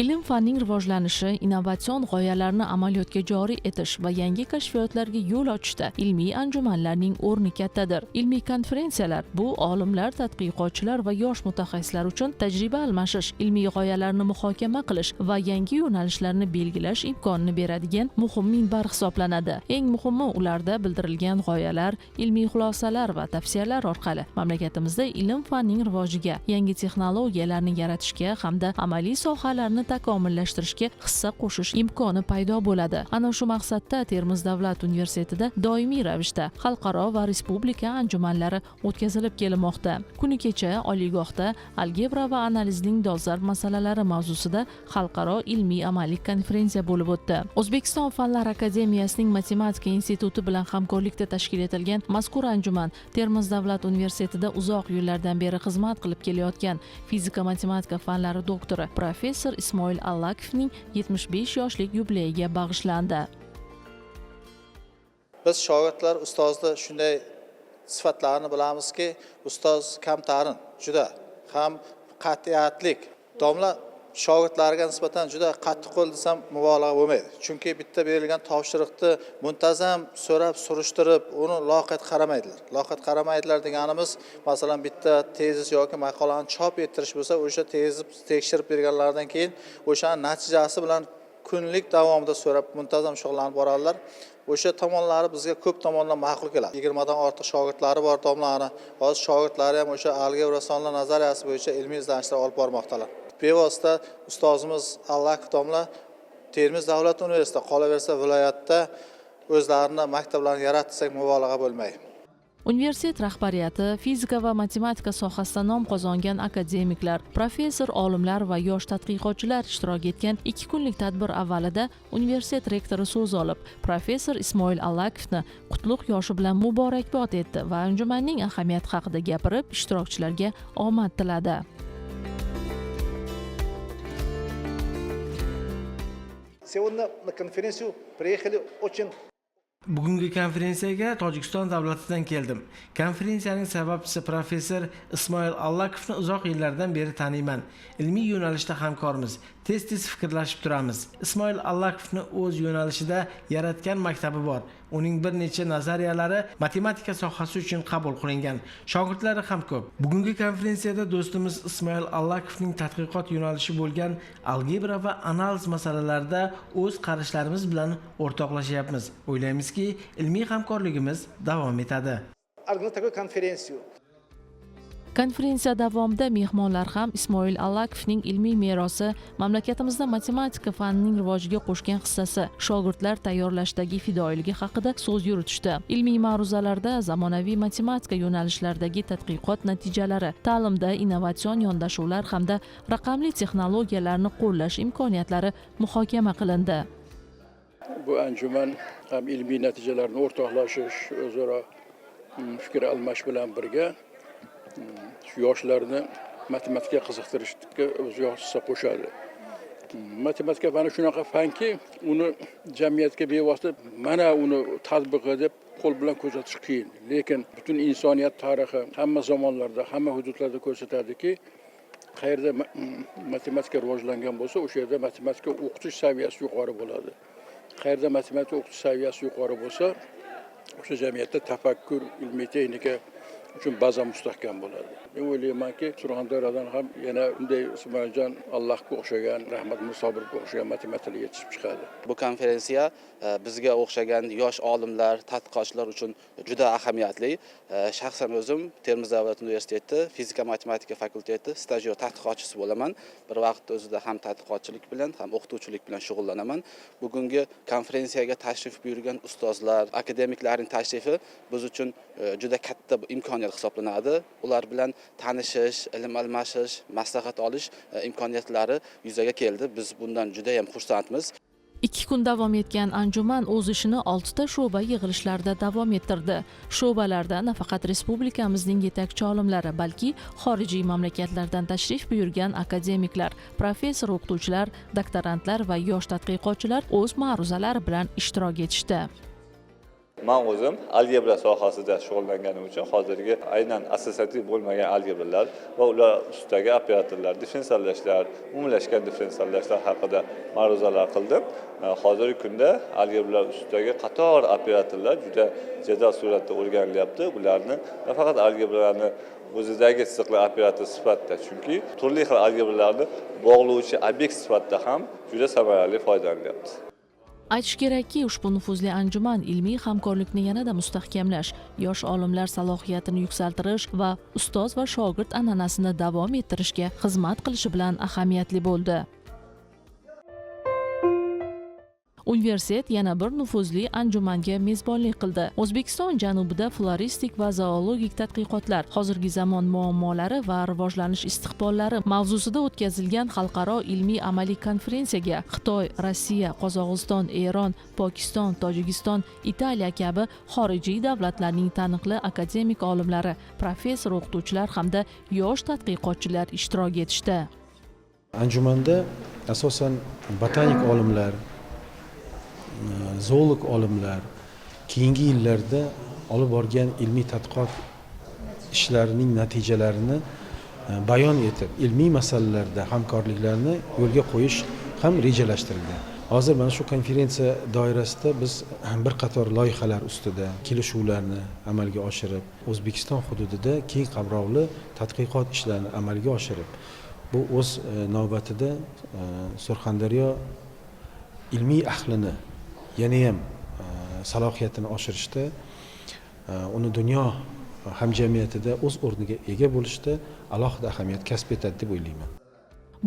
Ilm fanning rivojlanishi, innovatsion g'oyalarni amaliyotga joriy etish va yangi kashfiyotlarga yo'l ochishda ilmiy anjumanlarning o'rni kattadir. Ilmiy konferensiyalar bu olimlar, tadqiqotchilar va yosh mutaxassislar uchun tajriba almashish, ilmiy g'oyalarni muhokama qilish va yangi yo'nalishlarni belgilash imkonini beradigan muhim minbar hisoblanadi. Eng muhimi, ularda bildirilgan g'oyalar, ilmiy xulosalar va tavsiyalar orqali mamlakatimizda ilm fanning rivojiga, yangi texnologiyalarni yaratishga hamda amaliy sohalarni takomillashtirishga hissa qo'shish imkoni paydo bo'ladi. Ana shu maqsadda Termiz davlat universitetida doimiy ravishda xalqaro va respublika anjumanlari o'tkazilib kelinmoqda. Kuni kecha oliygohda algebra va analizning dolzarb masalalari mavzusida xalqaro ilmiy amaliy konferensiya bo'lib o'tdi. O'zbekiston Fanlar akademiyasining Matematika instituti bilan hamkorlikda tashkil etilgan mazkur anjuman Termiz davlat universitetida uzoq yillardan beri xizmat qilib kelayotgan fizika matematika fanlari doktori professor Ismoil Allakovning 75 yoshlik yubileyiga bag'ishlandi. Biz shogirdlar ustozni shunday sifatlarini bilamizki, ustoz kamtarin, juda ham qat'iyatlik. Domla shogirdlarga nisbatan juda qattiqqo'l desam mubolag'a bo'lmaydi. Chunki bitta berilgan topshiriqni muntazam so'rab, surishtirib, uni loqayd qaramaydilar. Loqayd qaramaydilar deganimiz, masalan, bitta tezis yoki maqolani chop ettirish bo'lsa, o'sha tezis tekshirib berganlaridan keyin o'shani natijasi bilan kunlik davomida so'rab muntazam shug'ullanib boradilar. O'sha tomonlari bizga ko'p tomondan ma'qul keladi. 20 dan ortiq shogirdlari bor domlani. Hozir shogirdlari ham o'sha algebra sonlar nazariyasi bo'yicha ilmiy izlanishlar olib bormoqdalar. Bevosita ustozimiz Allakov domla Termiz davlat universiteti, qolaversa viloyatda o'zlarini maktablarini yaratsak mubolag'a bo'lmaydi. Universitet rahbariyati, fizika va matematika sohasida nom qozongan akademiklar, professor olimlar va yosh tadqiqotchilar ishtirok etgan 2 kunlik tadbir avvalida universitet rektori so'z olib, professor Ismoil Allakovni qutlug' yoshi bilan muborakbod etdi va anjumanning ahamiyati haqida gapirib, ishtirokchilarga omad tiladi. Сегодня на конференцию приехали очень Bugungi konferensiyaga Tojikiston davlatidan keldim. Konferensiyaning sababchisi professor Ismoil Allakovni uzoq yillardan beri taniyman. Ilmiy yo'nalishda hamkormiz. Tez-tez fikrlashib turamiz. Ismoil Allakovni o'z yo'nalishida yaratgan maktabi bor. Uning bir necha nazariyalari matematika sohasi uchun qabul qilingan. Shogirdlari ham ko'p. Bugungi konferensiyada do'stimiz Ismoil Allakovning tadqiqot yo'nalishi bo'lgan algebra va analiz masalalarida o'z qarashlarimiz bilan o'rtoqlashyapmiz. O'ylaymizki, ilmiy hamkorligimiz davom etadi. Организовать такую конференцию. Konferensiya davomida mehmonlar ham Ismoil Allakovning ilmiy merosi, mamlakatimizda matematika fanining rivojiga qo'shgan hissasi, shogirdlar tayyorlashdagi fidoyiligi haqida so'z yuritishdi. Ilmiy ma'ruzalarda zamonaviy matematika yo'nalishlaridagi tadqiqot natijalari, ta'limda innovatsion yondashuvlar hamda raqamli texnologiyalarni qo'llash imkoniyatlari muhokama qilindi. Bu anjuman ham ilmiy natijalarni o'rtoqlashish, o'zaro fikr almashish bilan birga shu yoshlarni matematikaga qiziqtirishga o'ziga hissa qo'shadi. Matematika fani shunaqa fanki, uni jamiyatga bevosita mana uni tatbiqi deb qo'l bilan ko'rsatish qiyin. Lekin butun insoniyat tarixi hamma zamonlarda, hamma hududlarda ko'rsatadiki, qayerda matematika rivojlangan bo'lsa, o'sha yerda matematika o'qitish saviyasi yuqori bo'ladi. Qayerda matematika o'qitish saviyasi yuqori bo'lsa, o'sha jamiyatda tafakkur, ilmiy texnika uchun baza mustahkam bo'ladi. Men o'ylaymanki, Surxondaryodan ham yana unday Ismoiljon Allohga o'xshagan, Rahmat Musobirovga o'xshagan matematiklar yetishib chiqadi. Bu konferensiya bizga o'xshagan yosh olimlar, tadqiqotchilar uchun juda ahamiyatli. Shaxsan o'zim Termiz davlat universiteti fizika matematika fakulteti stajyor tadqiqotchisi bo'laman. Bir vaqtda o'zida ham tadqiqotchilik bilan, ham o'qituvchilik bilan shug'ullanaman. Bugungi konferensiyaga tashrif buyurgan ustozlar, akademiklarning tashrifi biz uchun juda katta imkoniyat hisoblanadi. Ular bilan tanishish, ilm almashish, maslahat olish imkoniyatlari yuzaga keldi. Biz bundan juda ham xursandmiz. 2 kun davom etgan anjuman o'z ishini 6 ta sho'ba yig'ilishlarida davom ettirdi. Sho'balarda nafaqat respublikamizning yetakchi olimlari, balki xorijiy mamlakatlardan tashrif buyurgan akademiklar, professor o'qituvchilar, doktorantlar va yosh tadqiqotchilar o'z ma'ruzalari bilan ishtirok etishdi. Man o'zim algebra sohasida shug'ullanganim uchun hozirgi aynan assotsiativ bo'lmagan algebralar va ular ustidagi operatorlar, differensiallashlar, umumlashgan differensiallashlar haqida ma'ruzalar qildim. Hozirgi kunda algebralar ustidagi qator operatorlar juda jadal suratda o'rganilyapti. Ularni nafaqat algebralarni o'zidagi chiziqli operator sifatida, chunki turli xil algebralarni bog'lovchi obyekt sifatida ham juda samarali foydalanilyapti. Aytish kerakki, ushbu nufuzli anjuman ilmiy hamkorlikni yanada mustahkamlash, yosh olimlar salohiyatini yuksaltirish va ustoz va shogird an'anasini davom ettirishga xizmat qilishi bilan ahamiyatli bo'ldi. Universitet yana bir nufuzli anjumanga mezbonlik qildi. O'zbekiston janubida floristik va zoologik tadqiqotlar, hozirgi zamon muammolari va rivojlanish istiqbollari mavzusida o'tkazilgan xalqaro ilmiy amaliy konferensiyaga Xitoy, Rossiya, Qozog'iston, Eron, Pokiston, Tojikiston, Italiya kabi xorijiy davlatlarning taniqli akademik olimlari, professor o'qituvchilar hamda yosh tadqiqotchilar ishtirok etishdi. Anjumanda asosan botanik olimlar, zoolog olimlar keyingi yillarda olib borgan ilmiy tadqiqot ishlarining natijalarini bayon etib, ilmiy masalalarda hamkorliklarni yo'lga qo'yish ham rejalashtirilgan. Hozir mana shu konferensiya doirasida biz bir qator loyihalar ustida kelishuvlarni amalga oshirib, O'zbekiston hududida keng qamrovli tadqiqot ishlarini amalga oshirib, bu o'z navbatida Surxondaryo ilmiy ahlini yanayam salohiyatini oshirishda, uni dunyo hamjamiyatida o'z o'rniga ega bo'lishda alohida ahamiyat kasb etadi deb o'ylayman.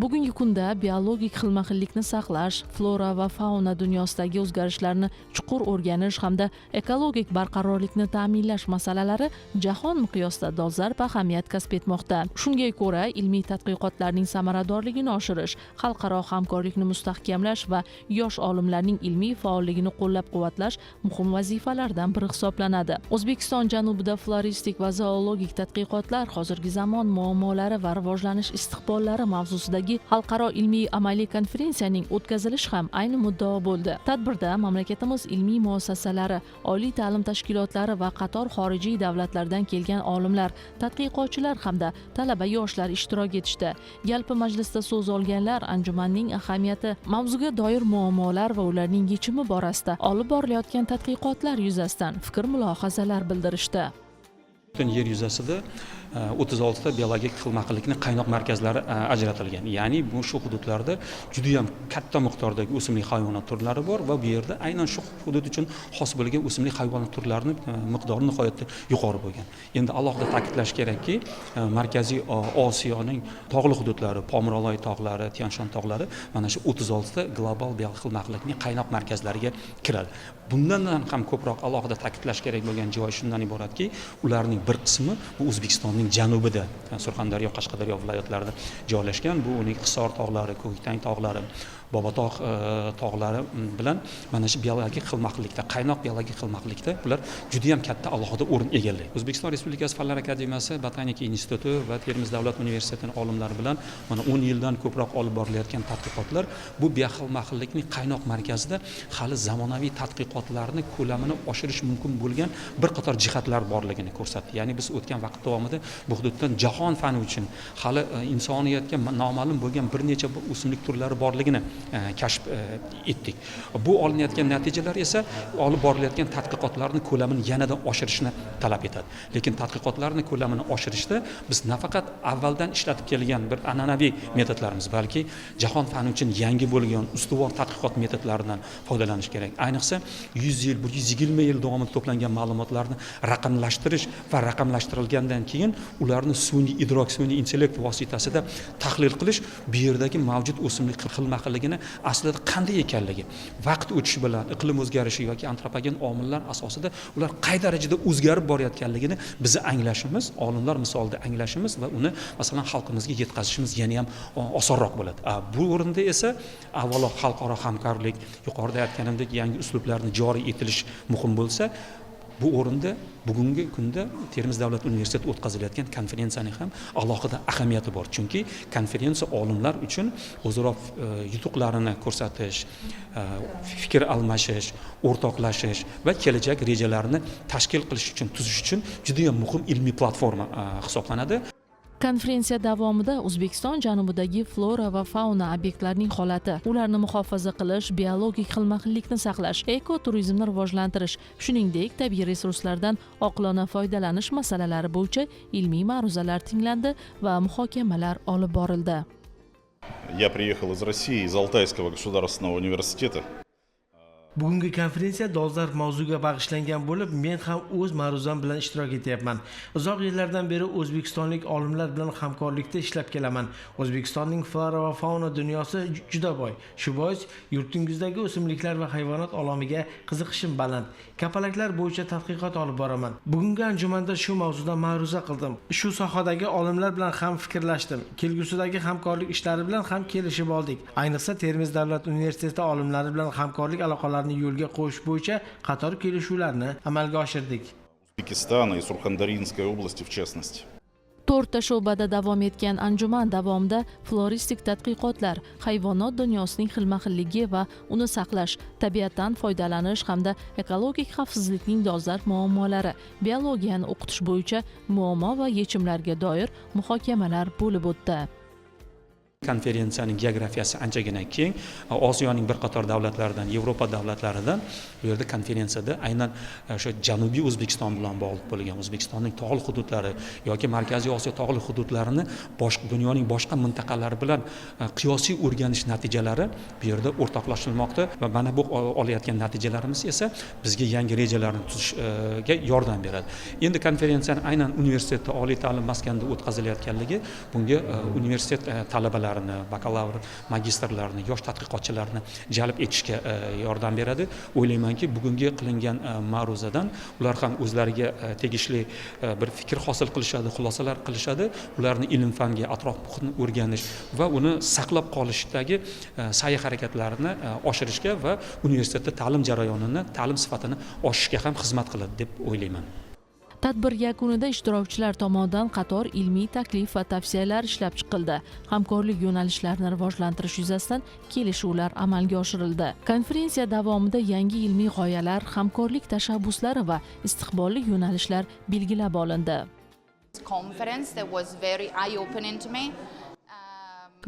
Bugungi kunda biologik xilma-xillikni saqlash, flora va fauna dunyosidagi o'zgarishlarni chuqur o'rganish hamda ekologik barqarorlikni ta'minlash masalalari jahon miqyosida dolzarb ahamiyat kasb etmoqda. Shunga ko'ra, ilmiy tadqiqotlarning samaradorligini oshirish, xalqaro hamkorlikni mustahkamlash va yosh olimlarning ilmiy faolligini qo'llab-quvvatlash muhim vazifalardan biri hisoblanadi. O'zbekiston janubida floristik va zoologik tadqiqotlar, hozirgi zamon muammolari va rivojlanish istiqbollari mavzusidagi xalqaro ilmiy amaliy konferensiyaning o'tkazilishi ham ayni muddao bo'ldi. Tadbirda mamlakatimiz ilmiy muassasalari, oliy ta'lim tashkilotlari va qator xorijiy davlatlardan kelgan olimlar, tadqiqotchilar hamda talaba yoshlar ishtirok etishdi. Yalpi majlisda so'z olganlar anjumanning ahamiyati, mavzuga doir muammolar va ularning yechimi borasida olib borilayotgan tadqiqotlar yuzasidan fikr mulohazalar bildirishdi. Butun yer yuzasida 36 ta biologik xilma-xillikni qaynoq markazlari ajratilgan. Ya'ni bu shu hududlarda juda ham katta miqdordagi o'simlik hayvonot turlari bor va bu yerda aynan shu hudud uchun xos bo'lgan o'simlik hayvonot turlarining miqdori nihoyatda yuqori bo'lgan. Endi alohida ta'kidlash kerakki, Markaziy Osiyoning tog'li hududlari, Pomir-Oloy tog'lari, Tianshan tog'lari mana shu 36 ta global biologik xilma-xillikning qaynoq markazlariga kiradi. Bundan ham ko'proq alohida ta'kidlash kerak bo'lgan joyi shundan iboratki, ularning bir qismi bu O'zbekistonning janubida, Surxondaryo, Qashqadaryo viloyatlarida joylashgan. Bu uning Hisor tog'lari, Ko'ktang tog'lari, Bobotog' tog'lari bilan mana shu biologik xilma-xillikda, qaynoq biologik xilma-xillikda bular juda ham katta alohida o'rin egallaydi. O'zbekiston Respublikasi Fanlar akademiyasi Botanika instituti va Termiz davlat universitetining olimlari bilan mana 10 yildan ko'proq olib borilayotgan tadqiqotlar bu bioxilma-xillikning qaynoq markazida hali zamonaviy tadqiqotlarni ko'lamini oshirish mumkin bo'lgan bir qator jihatlar borligini ko'rsatdi. Ya'ni biz o'tgan vaqt davomida bu hududdan jahon fani uchun hali insoniyatga noma'lum bo'lgan bir necha o'simlik turlari borligini kashf etdik. Bu olinayotgan natijalar esa olib borilayotgan tadqiqotlarning ko'lamini yanada oshirishni talab etadi. Lekin tadqiqotlarning ko'lamini oshirishda biz nafaqat avvaldan ishlatib kelgan bir an'anaviy metodlarimiz, balki jahon fani uchun yangi bo'lgan ustuvor tadqiqot metodlaridan foydalanish kerak. Ayniqsa 100 yil, 120 yil davomida to'plangan ma'lumotlarni raqamlashtirish va raqamlashtirilgandan keyin ularni sun'iy idrok, sun'iy intellekt vositasida tahlil qilish bu yerdagi mavjud o'simlik xilma-xilligini aslida qanday ekanligi, vaqt o'tishi bilan iqlim o'zgarishi yoki antropogen omillar asosida ular qay darajada o'zgarib borayotganligini biz anglashimiz, olimlar misolida anglashimiz va uni masalan xalqimizga yetkazishimiz yana ham osonroq bo'ladi. Bu o'rinda esa avvalo xalqaro hamkorlik, yuqorida aytganimdek yangi uslublarni joriy etilish muhim bo'lsa, Bu o'rinda bugungi kunda Termiz davlat universiteti o'tkazilayotgan konferensiyaning ham alohida ahamiyati bor. Chunki konferensiya olimlar uchun o'zaro yutuqlarini ko'rsatish, fikr almashish, o'rtoqlashish va kelajak rejalarini tashkil qilish uchun, tuzish uchun juda ham muhim ilmiy platforma hisoblanadi. Konferensiya davomida O'zbekiston janubidagi flora va fauna obyektlarining holati, ularni muhofaza qilish, biologik xilma-xillikni saqlash, ekoturizmni rivojlantirish, shuningdek, tabiiy resurslardan oqilona foydalanish masalalari bo'yicha ilmiy ma'ruzalar tinglandi va muhokamalar olib borildi. Я приехал из России, из Алтайского государственного университета. Bugungi konferensiya dolzarb mavzuga bag'ishlangan bo'lib, men ham o'z ma'ruzam bilan ishtirok etyapman. Uzoq yillardan beri o'zbekistonlik olimlar bilan hamkorlikda ishlab kelaman. O'zbekistonning flora va fauna dunyosi juda boy. Shu bois yurtingizdagi o'simliklar va hayvonot olamiga qiziqishim baland. Kapalaklar bo'yicha tadqiqot olib boraman. Bugungi anjumanda shu mavzuda ma'ruza qildim. Shu sohadagi olimlar bilan ham fikrlashdim. Kelgusidagi hamkorlik ishlari bilan ham kelishib oldik. Ayniqsa, Termiz davlat universiteti olimlari bilan hamkorlik aloqalarini yo'lga qo'yish bo'yicha qator kelishuvlarni amalga oshirdik. Узбекистана и Сурхандарьинской области в частности. To'rtta sho'bada davom etgan anjuman davomida floristik tadqiqotlar, hayvonot dunyosining xilma-xilligi va uni saqlash, tabiatdan foydalanish hamda ekologik xavfsizlikning dolzarb muammolari, biologiyani o'qitish bo'yicha muammo va yechimlarga doir muhokamalar bo'lib o'tdi. Konferensiyaning geografiyasi anchagina keng. Osiyoning bir qator davlatlaridan, Yevropa davlatlaridan bu yerda konferensiyada aynan o'sha janubiy O'zbekiston bilan bog'liq bo'lgan O'zbekistonning tog'li hududlari yoki Markaziy Osiyo tog'li hududlarini boshqa dunyoning boshqa mintaqalari bilan qiyosiy o'rganish natijalari bu yerda o'rtoqlashilmoqda va mana bu olayotgan natijalarimiz esa bizga yangi rejalarni tuzishga yordam beradi. Endi konferensiyani aynan universitetda, oliy ta'lim maskanida o'tkazilayotganligi bunga universitet talabalarini, bakalavr, magistrlarni, yosh tadqiqotchilarni jalb etishga yordam beradi. O'ylaymanki, bugungi qilingan ma'ruzadan ular ham o'zlariga tegishli bir fikr hosil qilishadi, xulosalar qilishadi. Ularni ilm fanga, atrof muhitni o'rganish va uni saqlab qolishdagi sa'y harakatlarini oshirishga va universitetda ta'lim jarayonini, ta'lim sifatini oshirishga ham xizmat qiladi deb o'ylayman. Tadbir yakunida ishtirokchilar tomonidan qator ilmiy taklif va tavsiyalar ishlab chiqildi. Hamkorlik yo'nalishlarini rivojlantirish yuzasidan kelishuvlar amalga oshirildi. Konferensiya davomida yangi ilmiy g'oyalar, hamkorlik tashabbuslari va istiqbolli yo'nalishlar belgilab olindi. Conference that was very eye-opening to me.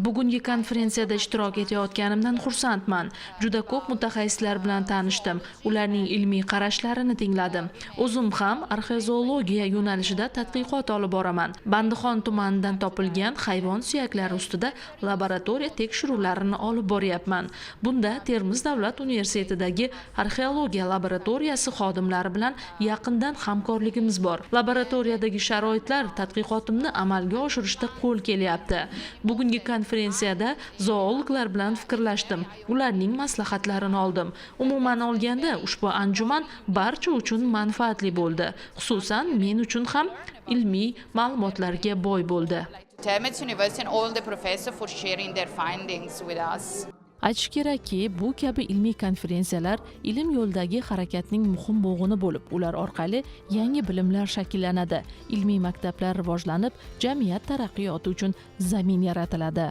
Bugungi konferensiyada ishtirok etayotganimdan xursandman. Juda ko'p mutaxassislar bilan tanishdim. Ularning ilmiy qarashlarini tingladim. O'zim ham arxeozoologiya yo'nalishida tadqiqot olib boraman. Bandixon tumanidan topilgan hayvon suyaklari ustida laboratoriya tekshiruvlarini olib boryapman. Bunda Termiz davlat universitetidagi arxeologiya laboratoriyasi xodimlari bilan yaqindan hamkorligimiz bor. Laboratoriyadagi sharoitlar tadqiqotimni amalga oshirishda qo'l kelyapti. Bugungi konferensiyada zoologlar bilan fikrlashdim. Ularning maslahatlarini oldim. Umuman olganda, ushbu anjuman barcha uchun manfaatli bo'ldi. Xususan, men uchun ham ilmiy ma'lumotlarga boy bo'ldi. Termez University and all the professors for sharing their findings with us. Aytish kerakki, bu kabi ilmiy konferensiyalar ilm yo'lidagi harakatning muhim bo'g'ini bo'lib, ular orqali yangi bilimlar shakllanadi, ilmiy maktablar rivojlanib, jamiyat taraqqiyoti uchun zamin yaratiladi.